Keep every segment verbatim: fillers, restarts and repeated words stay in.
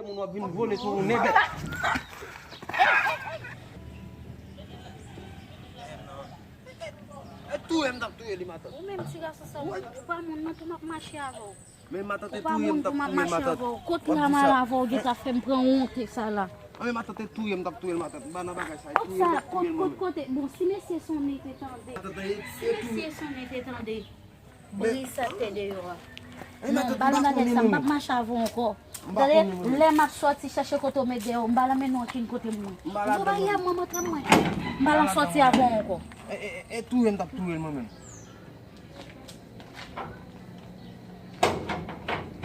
Moun w ap vin vole sou ou nèg. E touye m t ap touye li, matant. Ou menm ti gason sa, ou pa moun nan tou m ap mache avè w. Men matant e touye m t ap touye l, matant. Kot m ka mal avè w, gentan fè m pran wonte sa la. Men matant e touye m t ap touye l, matant. M pa nan bagay sa, e touye m t ap touye l, mwen menm. Kot kote? Bon, si mesye sonnen te tande. Si mesye sonnen te tande. Bri sa te deyò a. Non, m pa nan bagay sa, m p ap mache avè w ankò. Tande, lè m ap sòti chèche kote w met dèyè w, m pa nan mennen w okenn kote mwen. M pa la ba yè mwen montre mwen. M pa nan sòti avè w ankò. E, e, e, e touye m t ap touye l mwen menm.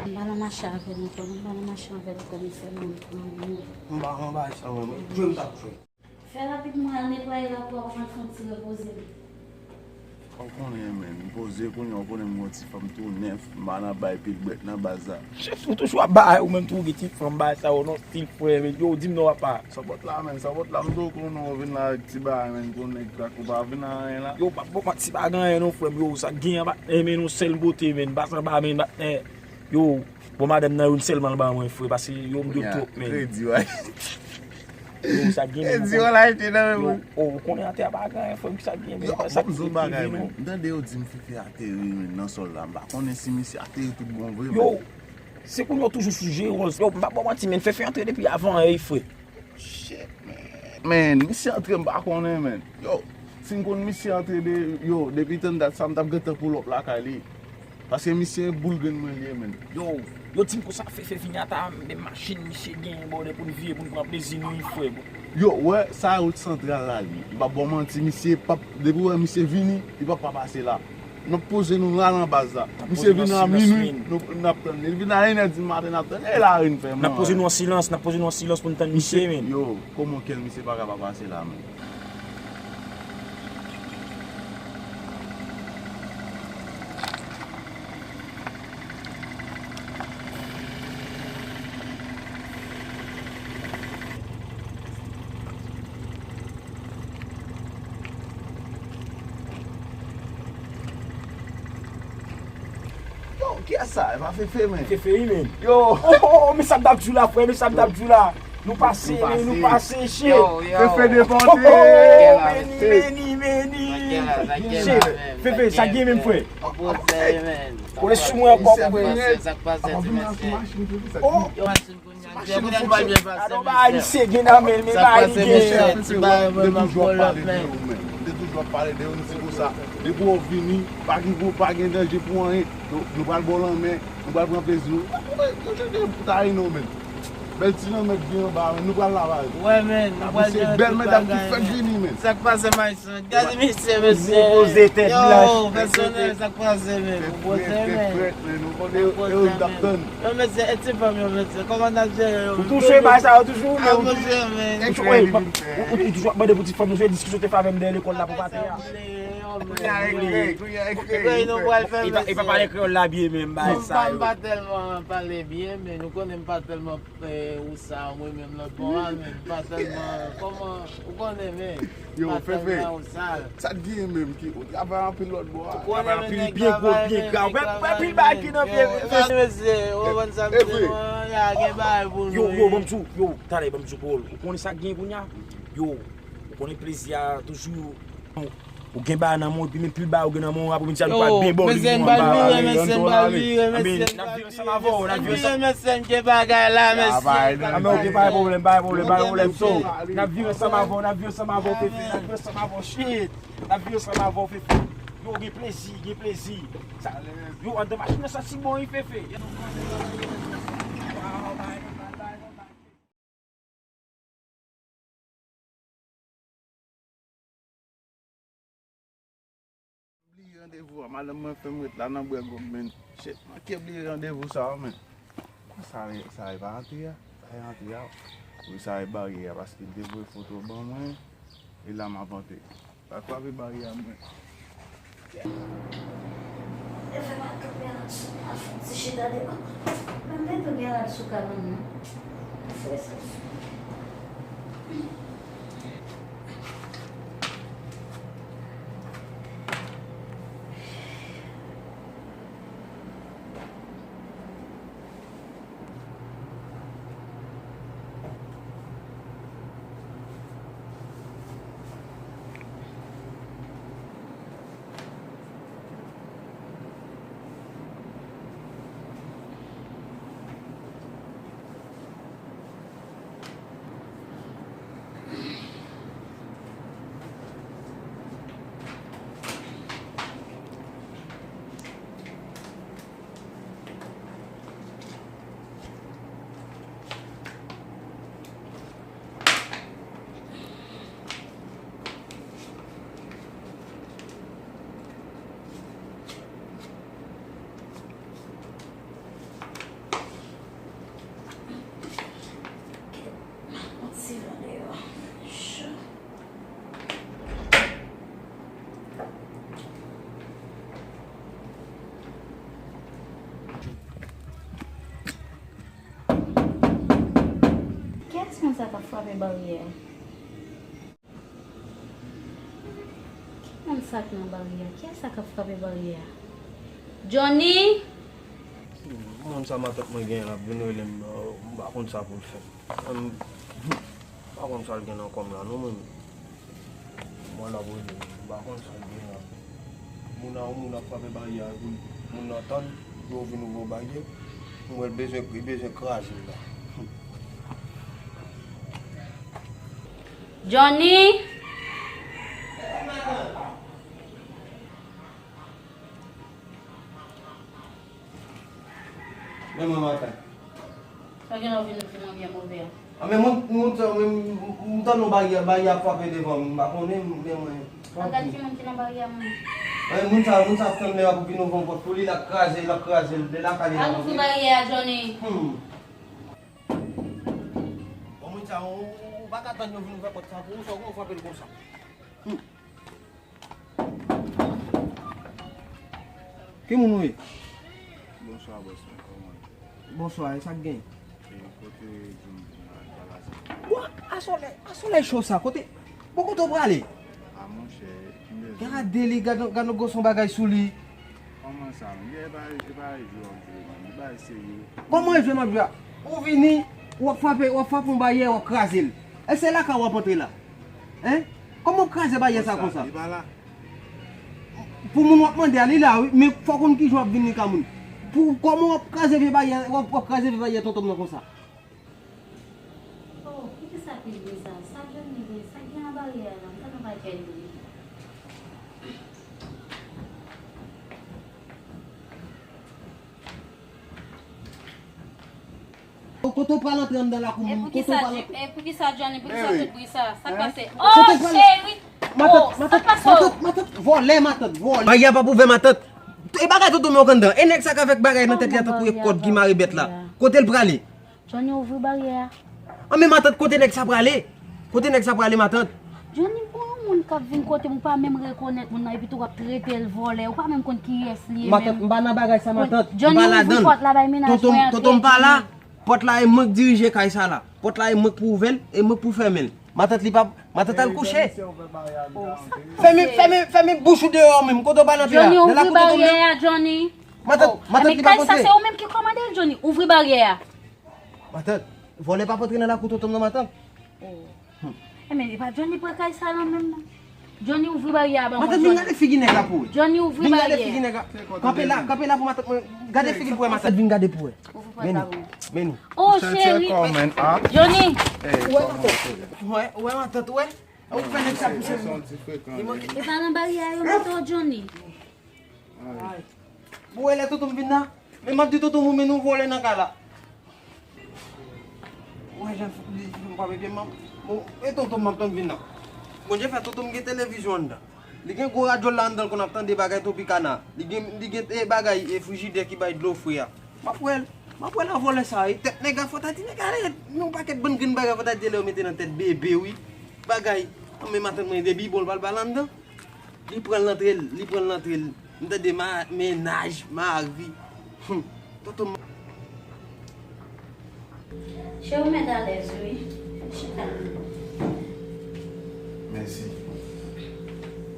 M pa nan mache avè l ankò, m pa nan mache avè l ankò, mesye, mwen, mwen, mwen. M pa nan bagay sa mwen menm. Touye m t ap touye. Fè rapid mwen al netwaye lakou a, ou pral fè yon ti repoze m. Ou konnen, men, m poze kounye a, ou konnen m gon ti fanm tou nèf, m pa nan bay pil brèt nan baz la. Chèf, ou toujou ap bay, ou menm tou, ou gen ti fanm bay sa yo, non, stil frè, men, yo, di m non, papa. Sanpòt la, men, sanpòt la, m tou konnen ou vin la avèk ti bagay, men, konnen krak ou pa vin a anyen la. Yo, pa bon, ti bagay anyen, non, frè m, yo, sa k genyen, pa, men, yon sèl bote, men, pa sanba, men, pa, eh, yo, bon, madanm nan, youn sèlman l ba mwen, frè, paske, yo, m dwe twòp, men. Kredi, wi. Yo, sa gen menm. Di w al achte nan men moun. Yo, ou konnen atè a pa gen anyen, frè m, ki sa gen menm. Yo, sa bon, m di w bagay, men. M tande yo di m Fefe ateri, men, nan sòl la. M pa konnen si misye ateri tout bon vre, men. Yo, se kounye a w toujou sou jere wòl. Yo, m pa ba w manti, men, Fefe antre depi avan yè, frè. Shit, man. Men, misye antre, m pa konnen, men. Yo, si m konn misye antre de, yo, depi tan dat sa, m t ap gentan pull up lakay li. Paske misye boul grenn mwen li ye, men. Yo, yo di m konsa Fefe vini ata, men machin misye genyen, bòdè, pou n vire, pou n pran plezi nou, wi, frè, bon. Yo, wè, sa wout santral la, li. M p ap ba w manti, misye p ap, depi w wè misye vini, li p ap pa pase la. N ap poze nou la nan baz la. Misye vini a minwi, nou, n ap tann li. Li vini a inè di maten, n ap tann li. E la, ren fè m. N ap poze nou an silans, n ap poze nou an silans pou n tann misye, men. Yo, kòman kèl misye pa ka pa pase la, men? Yo, kiyès sa? E pa Fefe, men. Fefe, wi, men. Yo. Oh, oh, oh, men sa m t ap di w la, frè, men sa m t ap di w la. Nou pase, men nou pase, shit. Yo, yo. Fefe depòte. Oh, oh, oh, meni, meni, meni. Shit. Fefe, sa gen menm, frè. Kole sou mwen ankò, frè. Sa k pase, ti mesye? Oh. Yo, machin kounye a, ti bagay misye gen nan men l, men bagay li gen. Ti bagay mwen, m ap pull up, men. M te toujou ap pale de yo, m di konsa, depi w vini, pa gen gwo, pa gen danje pou anyen. Nou, nou pral ba w lanmen, nou pral pran plezi nou. Nou chanje pou ta ino, men. Bèl ti lanmèd gen anba, men nou pral la, baz. Wè, men, nou pral gen bèl medam ki fèk vini, men. Sa k pase, Maestro? Gade misye, mesye. Yo, pèsonèl, sa k pase, men? Ou poze, men. Ou poze, men. Yo, mesye, e ti fanm yo, mesye, kòman n ap jere yo? Ou touche bay sa yo toujou, men ou toujou, men. Ou toujou ap mande pou ti fanm, nou se diskisyon te fè avè m dèyè lekòl la pou pate a. Kounye a e kreye, kounye a e kreye. E pa pale kreyòl la byen menm, bay sa yo. M pa tèlman pale byen, men nou konnen m pa tèlman, eh, ou sa, mwen menm lòt bò a, men m pa tèlman, kòman, ou konnen, men m pa tèlman ou sa. Sa t genyen menm ki, ou travay anpil lòt bò a. Travay anpil, byen gwo, byen gra. Ou wè pil bagay ki nan pye. Mesye, ou konprann sa m di nou an, ya gen bagay pou nou. Yo, yo, ban m di w, yo, talè, ban m di w pawòl. Ou konnen sa k genyen kounye a? Yo, ou konnen plezi a toujou. Ou gen bagay nan men w, epi men pil bagay ou gen nan men w, aprè midi a nou pral byen bò, mesye, n pral vire, mesye, n pral vire, mesye, n pral vire, mesye, n gen bagay la, mesye. Anben, oke, pa gen pwoblèm, pa gen pwoblèm, pa gen pwoblèm, so, n ap vire ansanm avè w, n ap vire ansanm avè w, Fefe, n ap vire ansanm avè w, shit, n ap vire ansanm avè w, Fefe. Yo, gen plezi, gen plezi. Sa, yo, anndan machin nan santi bon, wi, Fefe. Bliye randevou a, madanm mwen fè m ret la nan bwè gòm, men. Shit, manke bliye randevou sa a, men. Sa, sa e pa antre a, sa e antre a. Wi, sa e baryè a, paske l te voye foto ban mwen, e la m ap antre. Pa kwape baryè a mwen. Yo fè m al kanpe ann sou, al fè yon ti chita devan. Mwen mete yon rad sou kabann nan. Frè sa. Kiyès sa k ap frape baryè a? Ki moun sa k nan baryè a? Kiyès sa k ap frape baryè a? Johnny! Moun sa matant mwen genyen l ap vin rele m, m pa konn sa pou l fè. M pa konn sa l gen nan kò m la non mwen menm. Mwen la pou di m, m pa konn sa l gen la. Moun nan, yon moun ap frape baryè a pou moun nan tann, pou yo vin ouvri yon baryè. Mwen bezwen, li bezwen kraze l la. Johnny! Men mwen maten. Sa gen lè w vin di mwen byen move a? A, men moun, moun sa, men m, m, m tann yon baryè, baryè ap frape devan m, m pa konnen, men mwen. Al gad ki moun ki nan baryè a, mwen. Men moun sa, moun sa ap tann lè y ap vin ouvè yon pòt pou li, l ap kraze, l ap kraze, l lakay li. Al ouvri baryè a, Johnny. Hmm. Bon, moun sa, ou, ou, ou pa ka tann yo vin ouvè pòt sa pou ou, sa ou frape l konsa. Hmm. Ki moun ou ye? Bonswa, bòs mwen, kòman w ye? Bonswa, e sa k gen? E kote w di m vin la, pale sa. Bò, a solèy, a solèy cho sa, kote, bò kote w prale? A monchè, m bezwen. Gade li, gade, gade gwo son bagay sou li. Kòman sa, men? E pa, e pa jwe w ap jwe, men, e pa serye. Kòman e jwe m ap jwe a? Ou vini, w ap frape, w ap frape yon baryè, w ap kraze l. E se lakay w ap antre la? Hein? Kòman w ap kraze baryè sa konsa? Li pa la. Pou moun w ap mande a, li la, wi, men fò w konn kijan w ap vin nan ka moun. Pou, kòman w ap kraze vye baryè, w ap, w ap kraze vye baryè tonton m nan konsa? Oh, poukisa pi bri sa? Sa Johnny gen, sa gen an baryè a la, m tande yon pakèt bri. Kote w pral antre anndan lakou moun? Kote w pral antre? E poukisa Johnny, poukisa tout bri sa? Sa k pase? Oh, cheri! Matant, matant, matant, matant, vòlè, matant, vòlè. Baryè a p ap ouvè, matant. E bagay tonton m yo k anndan. E nèg sa k avèk bagay nan tèt li a tankou yon kòd ki mare bèt la. Kote l prale? Johnny, ouvri baryè a. An, men matant, kote nèg sa prale? Kote nèg sa prale, matant? Johnny, pou yon moun k ap vin kote m, ou pa menm rekonèt moun nan, epi tou w ap trete l vòlè, ou pa menm konn kiyès li ye menm. Matant, m pa nan bagay sa, matant. Johnny, ouvri pòt la, bay mennaj mwen antre. Tonton m pa la. Pòt la e mwen k dirije kay sa la. Pòt la e mwen k pou ouvè l, e mwen k pou fèmen l. Matant, li pa, matant, al kouche. Fèmen, fèmen, fèmen bouch ou deyò menm, kote w pral antre a? Johnny, ouvri baryè a, Johnny. Matant, matant, li pa pote. Kay sa se ou menm ki kòmande l, Johnny. Ouvri baryè a. Matant, vòlè p ap antre nan lakou tonton m nan, matant. Oh. Hmm. E men, e pa Johnny pran kay sa la menm non. Johnny, ouvri baryè a ban mwen, Johnny. Matant, vin gade figi nèg la pou wè. Johnny, ouvri baryè a. Vin gade figi nèg la. Kanpe la, kanpe la pou matant mwen. Gade figi l pou wè, matant. Vin gade pou wè. Ouvri pòt la pou mwen. Men nou. Oh, cheri. Johnny. Wè, matant, wè. Ou fè nèg sa pouse mwen. E pa nan baryè a yo mete w, Johnny. Ay. Bon, wè lè tonton m vin la. Men m ap di tonton m, men nou vòlè nan kay la. Mwen jan li, li pa mete m. Bon, e tonton m ap tann vin la. Bondye fè tonton m gen televizyon anndan. Li gen gwo radyo la anndan l konn ap tande bagay Tropicana. Li gen, li gen, e, bagay, e, frijidè ki bay dlo fre a. M ap wè l. M ap wè l a vòlè sa, e tèt nèg la fò ta di nèg la rèd. Men yon pakèt bann grenn bagay fò ta di lè yo mete nan tèt bebe, wi. Bagay. An, men matant mwen gen bibwon l pral ba l anndan. Li pran l antre l, li pran l antre l. M tande ma-, mennaj, mari. Hum. Tonton m. Cheri, ou mèt alèz wi. Chita. Mèsi.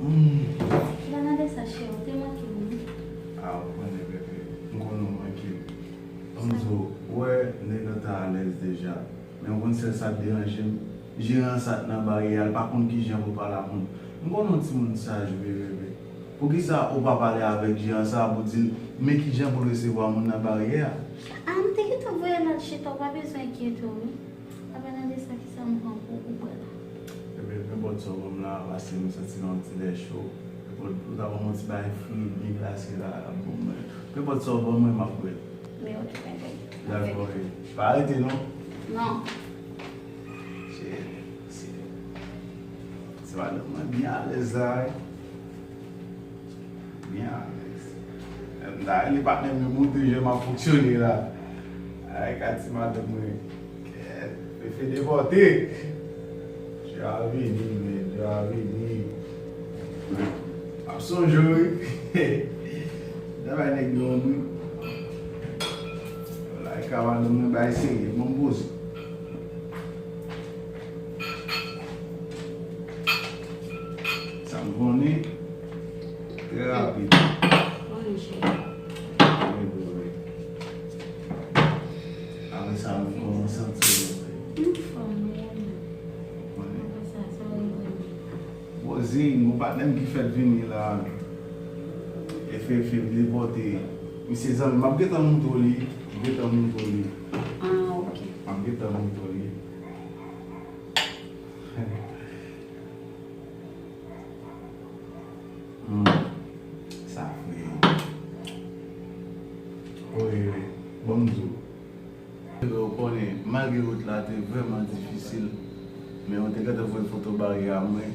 Hmm. Vanessa, cheri, ou te manke m wi. A, ou konnen, bebe. M konnen w manke m. Ban m di w, ou wè, nèg lan ta alèz deja. Men ou konn sèl sa k deranje m? Jeran sa k nan baryè a, l pa konn kijan pou l pale ak moun. M konnen yon timoun saj vre, vre, vre. Poukisa ou pa pale avèk jeran sa a pou di l men kijan pou l resevwa moun nan baryè a? A, m te gentan voye l al chita, ou pa bezwen enkyete w, wi. Apa nan de sa, kisa m pran pou ou bwè la? Ebyen, nenpòt sa w ban m la, paske m santi m yon ti lè cho. Nenpòt, ou ta ban m yon ti bagay fri, byen glase la, l ap bon mwen. Nenpòt sa w ban mwen, m ap bwè l. Men oke, men bèl. Dakò, e pa rete non. Non. Se, se, se madanm mwen byen alèz la, wi. Byen alèz. M ta rele patnè m yo montre jan m ap fonksyone la. Ay, gad ti madanm mwen. Kèt, Fefe depòte. Dye a vini, men, Dye a vini. Ap sonje w, wi. Travay nèg yo an bri. Wala, e ka madanm mwen bay serye, bon poze. Ou konnen, trè rapid. Wi, cheri. Wi, wi, wi. Apre sa, nou kòmanse antre nou. M fò, m renmen. Ou konnen. Apre sa, sa w renmen. Rosie, gon patnè m ki fèk vini la. Efe, efe, m depòte. Misye zanmi, m ap gentan montre w li. M gentan montre w li. Ah, ok. M ap gentan montre w li. Hmm. Sa fre. Wi, wi. Ban m di w. Ou konnen, malgre wout la te vrèman difisil, men ou te gentan voye foto baryè a mwen,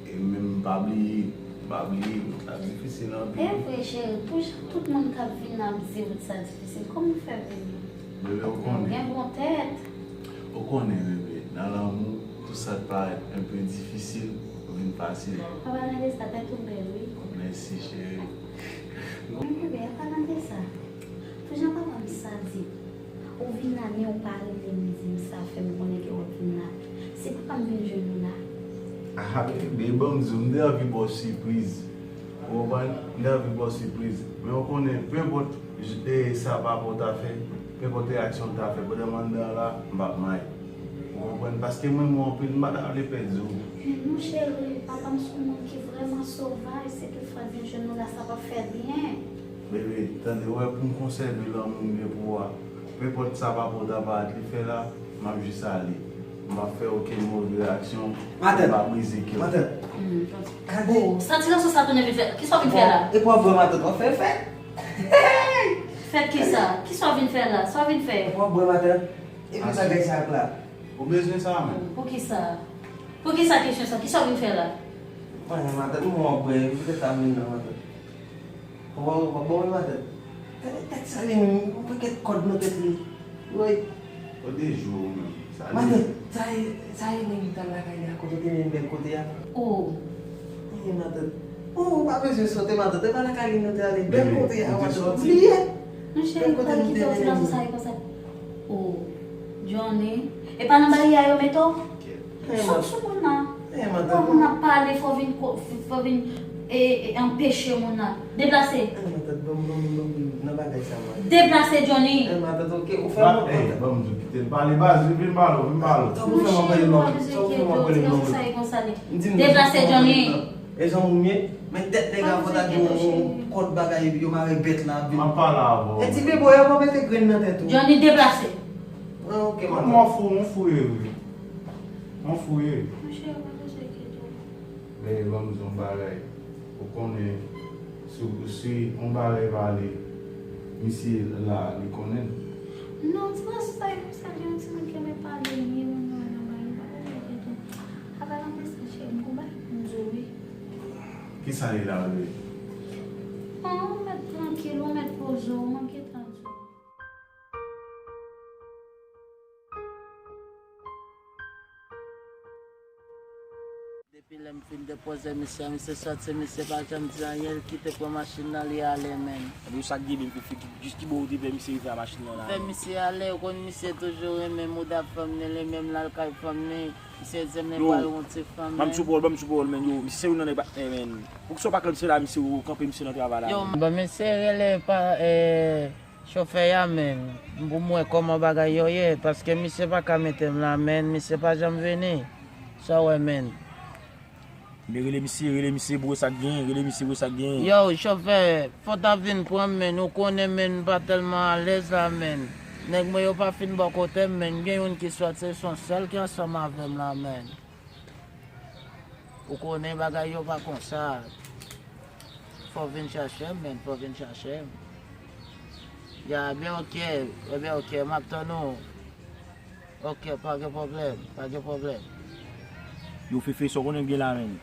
e menm m pa bliye, m pa bliye, wout la difisil anpil. E vre, cheri, pou jan tout moun k ap vin ap di wout sa difisil, kòman w fè vini? Bebe, ou konnen. Ou gen bon tèt. Ou konnen, bebe, nan lanmou, tout sa k parèt enpe difisil vin fasil. An palan de sa, tèt ou bèl, wi. Mèsi, cheri. Men bebe, an palan de sa, pou jan papa m sadik, ou vin la, men ou pa rele m di m sa, fè m konnen ke w ap vin la. Se papa m vin jwenn ou la. Ah, bebe, ban m di w, m te anvi ba w sipriz. Ou konprann? M te anvi ba w sipriz. Men ou konnen, penpòt j- e sa papa w ta fè, penpòt reyaksyon l ta fè pandan m anndan an la, m p ap may. Ou konprann? Paske m renmen w anpil, m pa ta vle pèdi w. Men non, cheri, papa m se yon moun ki vrèman sovaj, se ke fè l vin jwenn nou la, sa p ap fè byen. Bebe, tande, w wè, pou m konsève lanmou m gen pou ou a, penpòt sa papa w ta parèt li fè la, m ap jis ale. M p ap fè okenn move reyaksyon, m p ap brize kè w. Matant. Hmm. Gade. Oh, sa ti gason sa tounen vin fè. Kisa w vin fè la? E pa vre, matant, w ap fè fèt. Fèt kisa? Kisa w vin fè la? Sa w vin fè? E pa vre, matant. Epi bagay sa ak la. Ou bezwen sa menm? Poukisa? Poukisa kesyon sa? Kisa w vin fè la? Mwen, matant, mwen wè w ap bwè, poutèt sa m vin nan, matant. Ou pa, ou pa bon, wi, matant. Gade tèt sa li menm, yon pakèt kòd nan tèt li. Woy. Kote jou ou menm? Sa li. Matant, sa e, sa e nèg ki t al lakay li a, kote w te menm bèl kote a. Oh. Wi, matant. Oh, ou pa bezwen sote, matant. E pa lakay li nou te ale. Bèl kote a, matant. Ou bliye? Monchè, bèl kote nou te mennen nou. Sa e konsa. Oh, Johnny. E pa nan baryè a yo mete w? Sot sou moun nan. Lè moun nan pale, fò w vin ko- fò w vin e, e, anpeche moun nan. Deplase. Deplase, Johnny. Ban m di w, kite l pale, baz, vin pale, vin pale. Monchè, ou pa bezwen enkyete w, ti gason sa e konsa li. Deplase, Johnny. E jan ou ye, men tèt nèg la fò ta gen yon kòd bagay epi yo mare bèt la. M ap pale avè w. E ti bebe yo pa mete grenn nan tèt ou. Johnny, deplase. Ah, ok, matant. Mwen fou, mwen fou ye, wi. Mwen fou ye. Monchè, ou pa bezwen enkyete w. Men ban m di w yon bagay. Ou konnen, si, si yon bagay pale, misye la, li konnen. Non, ti gason sa e konsa, li yon timoun ki renmen pale, li renmen wè nan bagay, ou pa bezwen enkyete w. Apa nan mesaj, cheri, m gon bagay pou m di w, wi. Kisa li la, bebe? Bon, ou mèt trankil, ou mèt poze w, m ap gentan di w. Depi lè m fin depoze misye a, misye sòti, misye pa janm di anyen, l kite pran machin nan, li ale, menn. Epi sa k gen, m fin jis ki bò ou te fè misye rive a machin nan la? Fè misye ale, ou konn misye toujou renmen mouda fanm li, li menm l al kay fanm li. Misye di m li pral wè yon ti fanm, menn. Ban m sou pawòl, ban m sou pawòl, menn. Yo, misye se youn nan nèg patnè, menn. Poukisa w pa kanpe la, misye, ou kanpe misye nan travay la, menn? Ban misye rele pa, eh, chofè a, menn. Pou m wè kòman bagay yo ye, paske misye pa ka mete m la, menn. Misye pa janm vini. Sa w wè, menn? Men rele misye, rele misye pou wè sa k genyen, rele misye pou wè sa k genyen. Yo, chofè, fò w ta vin pran m, menn. Ou konnen, menn, m pa tèlman alèz la, menn. Nèg mwen yo pa fin bò kote m, menn. Gen youn ki sòti, se yon sèl ki ansanm avè m la, menn. Ou konnen bagay yo pa konsa. Fò w vin chache m, menn, fò w vin chache m. Ya, ben, ok, ben, ok, m ap tann ou. Ok, pa gen pwoblèm, pa gen pwoblèm. Yo, Fefe, sa w konnen m gen la, menn?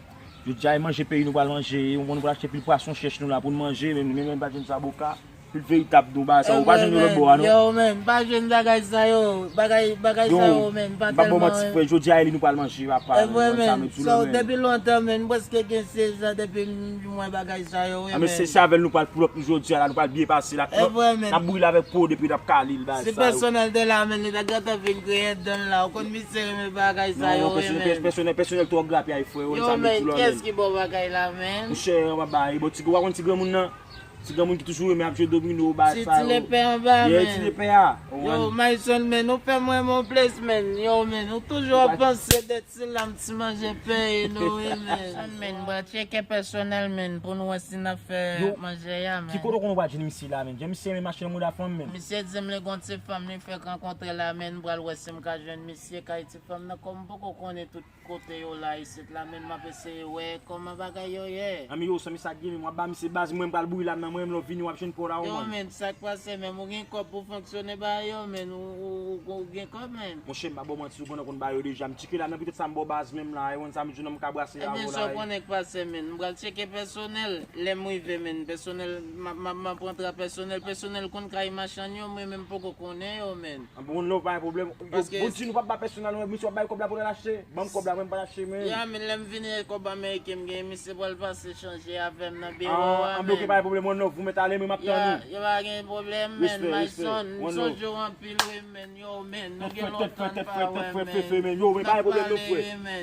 Yo dja manje peyi nou pral manje, nou pral achte pil pwason chèch nou la pou n manje, men nou menm pa jwenn zaboka. Pil veritab nou bagay sa, ou pa jwenn yo lòt bò a, non? Yo, men, pa jwenn bagay sa yo. Bagay, bagay sa yo, men, pa tèlman. M pa bon manti, frè. Jodi a, e li nou pral manje, papa. E vre, men. Sa, men, depi lontan, men, m prèske gen sèz an depi m wè bagay sa yo, wi, men. A, men se, se avè l nou pral pull up nou jodi a la, nou pral byen pase la. E vre, men. N ap brile avèk po depi n ap kale l, bagay sa yo. Si pèsonèl te la, men, li ta gentan vin griyen dan l la. Ou konn misye renmen bagay sa yo, wi, men. Non, pèsonèl, pèsonèl, pèsonèl twò grapyay, frè, wi, men. Yo, men, kiyès ki bon bagay la, men? Monchè, w ap bay, bon, ti, w pa konn ti granmoun nan? Ti granmoun ki toujou renmen ap jwe domino, bagay sa yo. Ti, ti lepè anba, men. Yeah, ti lepè a. Yo, Myson, men, ou fè m renmen w plis, men. Yo, men, ou toujou ap panse de ti lam, ti manje peyi nou, wi, men. Myson, men, m pral tcheke pèsonèl, men, pou n wè si n ap fè manje a, men. Ki kote w konn w pa jwenn misye la, men? Jan misye renmen mache nan mouda fanm, men. Misye di m li gon ti fanm li fèk rankontre la, men, m pral wè si m ka jwenn misye kay ti fanm nan, kòm m poko konnen tout kote yo la isit la, men m ap eseye wè kòman bagay yo ye. Anmye, yo, sanble sa gen, men w ap ba misye baz, mwen m pral bouyi lam nan, mwen menm lè w vini w ap jwenn pa w la, wi, men. Yo, men, sa k pase, men, ou gen kòb pou fonksyone ba yo, men, ou, ou, ou, ou gen kòb, men. Monchè, m pa ba w manti, ou konnen konn ba yo deja, m tcheke lam nan, poutèt sa m ba w baz menm la, e konn sa m di w nan m ka brase la, wi. Ebyen, sa w konnen k pase, men, m pral tcheke pèsonèl, lè m rive, men, pèsonèl, m ap, m ap, m ap rantre a pèsonèl, pèsonèl konn kay machann yo, mwen menm poko konnen yo, men. Bon, love pa gen pwoblèm. Yo, paske bon, di nou p ap ba pèsonèl, non, misye w ap bay kòb la pou l al achte. Ban m kòb la, mwen m pral achte, men. Ya, men lè m vini e kòb ameriken m genyen, misye pral pase chanje avè m nan biwo a, men. Ah, anben, oke, pa gen pwoblèm, one love, ou mèt ale, men m ap tann ou. Ya, yo pa gen pwoblèm, men, Myson, m sonje w anpil, wi, men, yo, men, nou gen lontan n pa wè, men. Yo, men, pa gen pwoblèm, non, frè.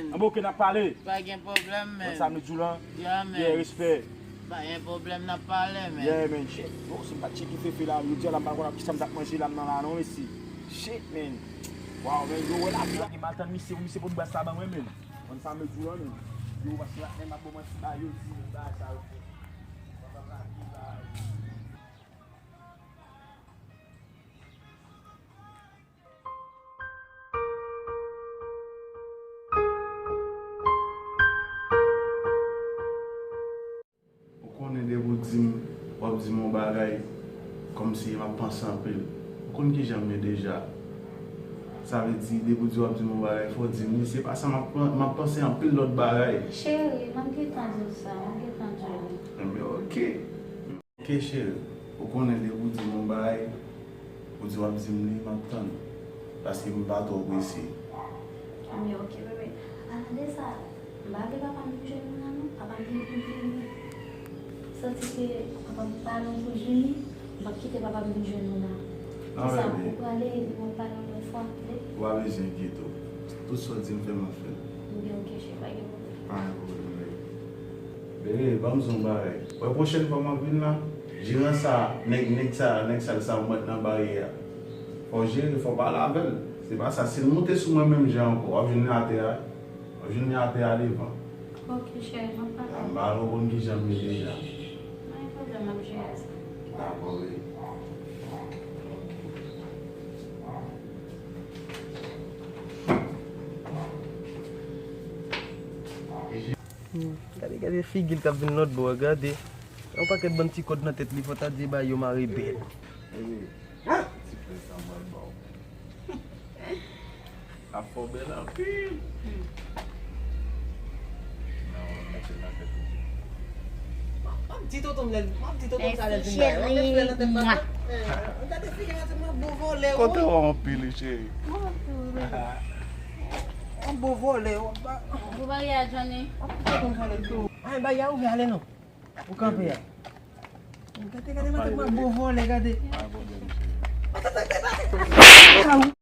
Anben, oke, n ap pale. Pa gen pwoblèm, men. Sa m di w lan. Ya, men. Yeah, respè. Pa gen pwoblèm, n ap pale, men. Yeah, man, shit. Bon, si m pa t tcheke Fefe la, jodi a la, m pa konn ap kisa m t ap manje la, m nan la, non, mesi. Shit, man. Wow, man, yo, wè lavi a, m al tann misye, pou misye pot baz sa ban mwen, man. Konn sa m di w lan, man. Yo, paske la, men m ap bon manti ba yo, di, men bagay sa yo fè. Ou konnen depi w di m, w ap di m yon bagay, kòmsi m ap panse anpil. Ou konn kijan m ye deja. Sa vle di, depi w di w ap di m yon bagay, fò w di m li. Se pa sa, m ap pan-, m ap panse anpil lòt bagay. Cheri, m ap gentan di w sa, m ap gentan di w li. Enben, oke. Oke, cheri, ou konnen depi w di m yon bagay, ou di w ap di m li, m ap tann. Paske m pa twò prese. Enben, oke, bebe. Alan de sa, m pa vle papa m vin jwenn nou la, non. Papa m te vin jwenn nou. Santi ke papa m pa lwen pou jwenn nou, m p ap kite papa m vin jwenn nou la. Non, bebe. Kisa, ou prale, nou pral pale yon lòt fwa, tande? Ou pa bezwen enkyete w. Tout sa w di m fè, m ap fè l. Enben, oke, cheri, pa gen pwoblèm. Pa gen pwoblèm, bebe. Bebe, ban m di w yon bagay. Wè pwochèn fwa m ap vin la, jeran sa, nèg, nèg sa, nèg sal sa ou mèt nan baryè a. Fò w jere, fò w pale avè l. Se pa sa, si l moute sou mwen menm jan ankò, w ap jwenn li atè a. W ap jwenn li atè a devan. Oke, cheri, m ap pale. A, m pa wè w konn kijan m ye deja. Pa gen pwoblèm, m ap jere sa. Dakò, bebe. Hmm, gade, gade figi l k ap vin lòt bò a, gade. Yon pakèt bann ti kòd nan tèt li, fò ta di bay yo mare bèl. Ti frè sa m pral ba w. Ap fè w bèl anpil. Nan, w ap mete nan tèt ou. M ap di tonton m lè, m ap di tonton m sa lè l vin la. Mèsi, cheri. Mwa. Gade figi a, m ap bo vòlè, wi. Kontan w anpil, wi, cheri. Mwen tou, wi. M ap bo vòlè, w ap ba. Ou pa gen a Johnny? M ap di tonton m sa lè l vin. Ay, bay a ouvè, ale non. Ou kanpe a. Gade, gade, gade, m ap bo vòlè, gade. Pa gen pwoblèm, cheri.